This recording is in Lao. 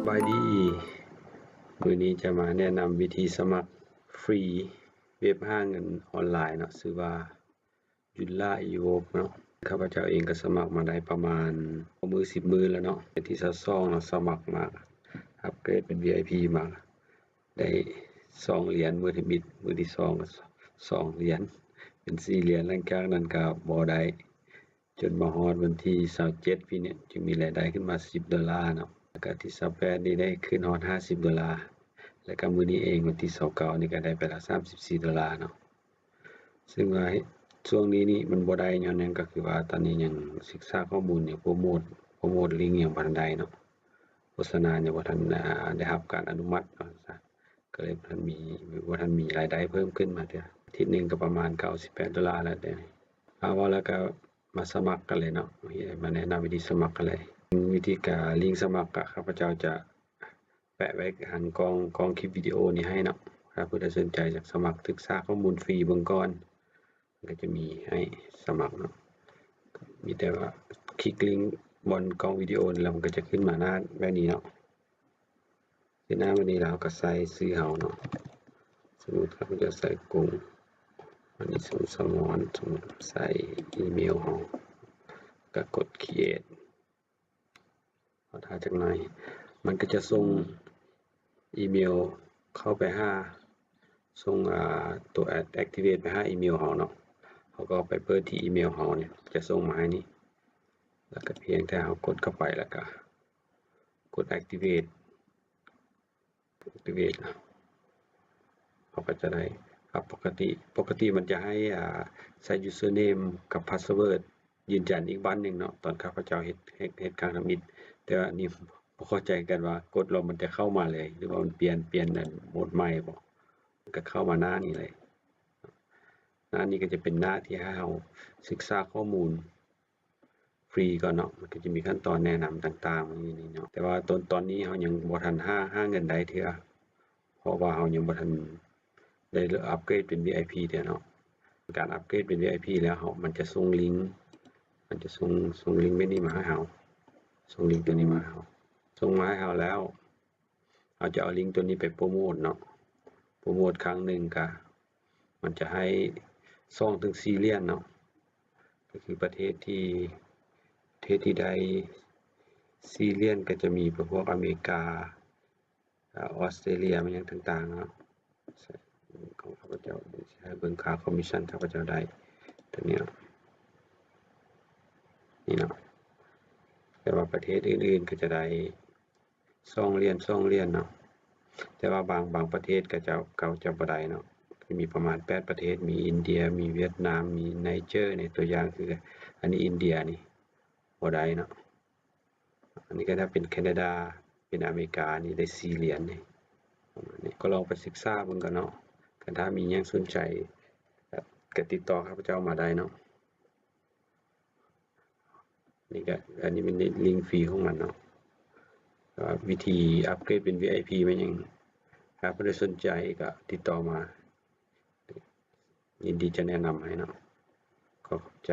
ສະບາຍດີ ມື້ນີ້ຈະມາແນະນຳວິທີສະໝັກຟຣີເວັບຫາເງິນອອນລາຍເນາະ ຊື່ວ່າ Joomla Evoke ເນາະ. ຂ້າພະເຈົ້າເອງກໍສະໝັກມາໄດ້ປະມານ ມື້ ສິບມື້ແລ້ວເນາະ ເດືອນທີຊາວສອງເນາະ ສະໝັກມາ ອັບເກຣດເປັນ ວີໄອພີ ມາ ໄດ້ສອງຫຼຽນ ມື້ທຳອິດ ມື້ທີສອງກໍສອງຫຼຽນ ເປັນສີ່ຫຼຽນ ຫຼັງຈາກນັ້ນກໍບໍ່ໄດ້ ຈົນມາຮອດວັນທີຊາວເຈັດ ປີນີ້ ຈຶ່ງມີລາຍໄດ້ຂຶ້ນມາສິບໂດລາເນາະ ແລ້ວກໍທີຊາວແປດນີ້ໄດ້ຂຶ້ນຮອດຫ້າສິບໂດລາ ແລ້ວກໍມື້ນີ້ເອງ ວັນທີຊາວເກົ້ານີ້ກໍໄດ້ໄປລະສາມສິບສີ່ໂດລາເນາະ. ຊຶ່ງວ່າຊ່ວງນີ້ນີ້ມັນບໍ່ໄດ້ຍ້ອນຫຍັງ ກໍຄືວ່າຕອນນີ້ຍັງສຶກສາຂໍ້ມູນ ຍັງໂປຣໂມດ ໂປຣໂມດລິງຍັງບໍ່ທັນໄດ້ເນາະ ໂຄສະນາຍັງບໍ່ທັນ ອ່າ ໄດ້ຮັບການອະນຸມັດວ່າຊັ້ນຊະ ກໍເລີຍບໍ່ທັນມີ ບໍ່ທັນມີລາຍໄດ້ເພີ່ມຂຶ້ນມາເທື່ອ ອາທິດໜຶ່ງກໍປະມານເກົ້າສິບແປດໂດລາແລ້ວເດ້. ເອົາ ເວົ້າແລ້ວກໍມາສະໝັກກັນເລີຍເນາະ ມາແນະນຳວິທີສະໝັກກັນເລີຍ. ວິທີການລິງສະໝັກ ກໍຂ້າພະເຈົ້າຈະ ແປະໄວ້ທາງກ້ອງ ກ້ອງຄລິບວິດີໂອນີ້ໃຫ້ເນາະ. ຖ້າຜູ້ໃດສົນໃຈຢາກສະໝັກສຶກສາຂໍ້ມູນຟຣີເບິ່ງກ່ອນ ມັນກໍຈະມີໃຫ້ສະໝັກເນາະ. ມີແຕ່ວ່າຄລິກລິງບ່ອນກ້ອງວິດີໂອນີ້ ແລ້ວມັນກໍຈະຂຶ້ນມາໜ້າແບບນີ້ເນາະ. ຂຶ້ນໜ້າແບບນີ້ແລ້ວ ເຮົາກໍໃສ່ຊື່ເຮົາເນາະ. ສົມມຸດຂ້າພະເຈົ້າໃສ່ກຸງ ອັນນີ້ສົມສະໝອນ ສົມມຸດໃສ່ອີເມວເຮົາ ກໍກົດຄຣີເອດ. ລໍຖ້າຈັກໜ້ອຍ ມັນກໍຈະສົ່ງອີເມວເຂົ້າໄປຫາ ສົ່ງ ອ່າ ຕົວແອັກທິເວດໄປຫາອີເມວເຮົາເນາະ. ເຮົາກໍໄປເປີດທີ່ອີເມວເຮົານີ້ ຈະສົ່ງມາໃຫ້ນີ້ ແລ້ວກໍພຽງແຕ່ເຮົາກົດເຂົ້າໄປ ແລ້ວກໍກົດແອັກທິເວດ ແອັກທິເວດ ເຮົາກໍຈະໄດ້ ອ່າ ປົກກະຕິ ປົກກະຕິມັນຈະໃຫ້ ອ່າ ໃສ່ຢູເຊີເນມກັບພາສເວີດ ຢືນຢັນອີກບັ້ນໜຶ່ງເນາະ ຕອນຂ້າພະເຈົ້າເຮັດ ເຮັດ ເຮັດຄັ້ງທຳອິດ. ແຕ່ວ່າອັນນີ້ບໍ່ເຂົ້າໃຈກັນວ່າກົດແລ້ວມັນຈະເຂົ້າມາເລີຍ ຫຼືວ່າມັນປ່ຽນ ປ່ຽນອັນໂໝດໃໝ່ບໍ ມັນກໍເຂົ້າມາໜ້ານີ້ເລີຍ. ໜ້ານີ້ກໍຈະເປັນໜ້າທີ່ໃຫ້ເຮົາສຶກສາຂໍ້ມູນຟຣີກ່ອນເນາະ ມັນກໍຈະມີຂັ້ນຕອນແນະນຳຕ່າງໆຢູ່ໃນນີ້ເນາະ. ແຕ່ວ່າຕອນ ຕອນນີ້ເຮົາຍັງບໍ່ທັນຫາ ຫາເງິນໄດ້ເທື່ອ ເພາະວ່າເຮົາຍັງບໍ່ທັນ ໄດ້ອັບເກຣດເປັນ ວີໄອພີ ເທື່ອເນາະ. ການອັບເກຣດເປັນ ວີໄອພີ ແລ້ວເຮົາ ມັນຈະສົ່ງລິງ ມັນຈະສົ່ງ ສົ່ງລິງແບບນີ້ມາໃຫ້ເຮົາ ສົ່ງລິງຕົວນີ້ມາໃຫ້ເຮົາ ສົ່ງມາໃຫ້ເຮົາແລ້ວ ເຮົາຈະເອົາລິງຕົວນີ້ໄປໂປຣໂມດເນາະ. ໂປຣໂມດຄັ້ງໜຶ່ງກະ ມັນຈະໃຫ້ສອງເຖິງສີ່ຫຼຽນເນາະ ກໍຄືປະເທດທີ່ ປະເທດທີ່ໄດ້ສີ່ຫຼຽນ ກໍຈະມີພວກອາເມລິກາ ອາ ອອສເຕຣເລຍ ແມ່ນຫຍັງຕ່າງໆເນາະ. ຂອງຂ້າພະເຈົ້າ ຊິໃຫ້ເບິ່ງຄ່າຄອມມິດຊັນຂ້າພະເຈົ້າໄດ້ຕົວນີ້ເນາະ ນີ້ເນາະ. ແຕ່ວ່າປະເທດອື່ນໆກໍຈະໄດ້ສອງຫຼຽນ ສອງຫຼຽນເນາະ. ແຕ່ວ່າບາງ ບາງປະເທດເຂົາເຈົ້າ ເຂົາເຈົ້າບໍ່ໄດ້ເນາະ ມີປະມານແປດປະເທດ ມີອິນເດຍ ມີຫວຽດນາມ ມີໄນເຈີ ໃນຕົວຢ່າງ ຄືອັນນີ້ອິນເດຍນີ້ບໍ່ໄດ້ເນາະ. ອັນນີ້ກໍຖ້າເປັນແຄນາດາ ເປັນອາເມລິການີ້ໄດ້ສີ່ຫຼຽນນີ້ ປະມານນີ້. ກໍລອງໄປສຶກສາເບິ່ງກ່ອນເນາະ. ຄັນຖ້າມີຫຍັງສົນໃຈ ກໍ ກໍຕິດຕໍ່ຂ້າພະເຈົ້າມາໄດ້ເນາະ. ນີ້ກໍ ອັນນີ້ແມ່ນລິງຟຣີຂອງມັນເນາະ. ແຕ່ວ່າວິທີອັບເກຣດເປັນ ວີໄອພີ ແມ່ນຫຍັງ ຖ້າຜູ້ໃດສົນໃຈກໍຕິດຕໍ່ມາ ຍິນດີຈະແນະນຳໃຫ້ເນາະ. ຂໍຂອບໃຈ.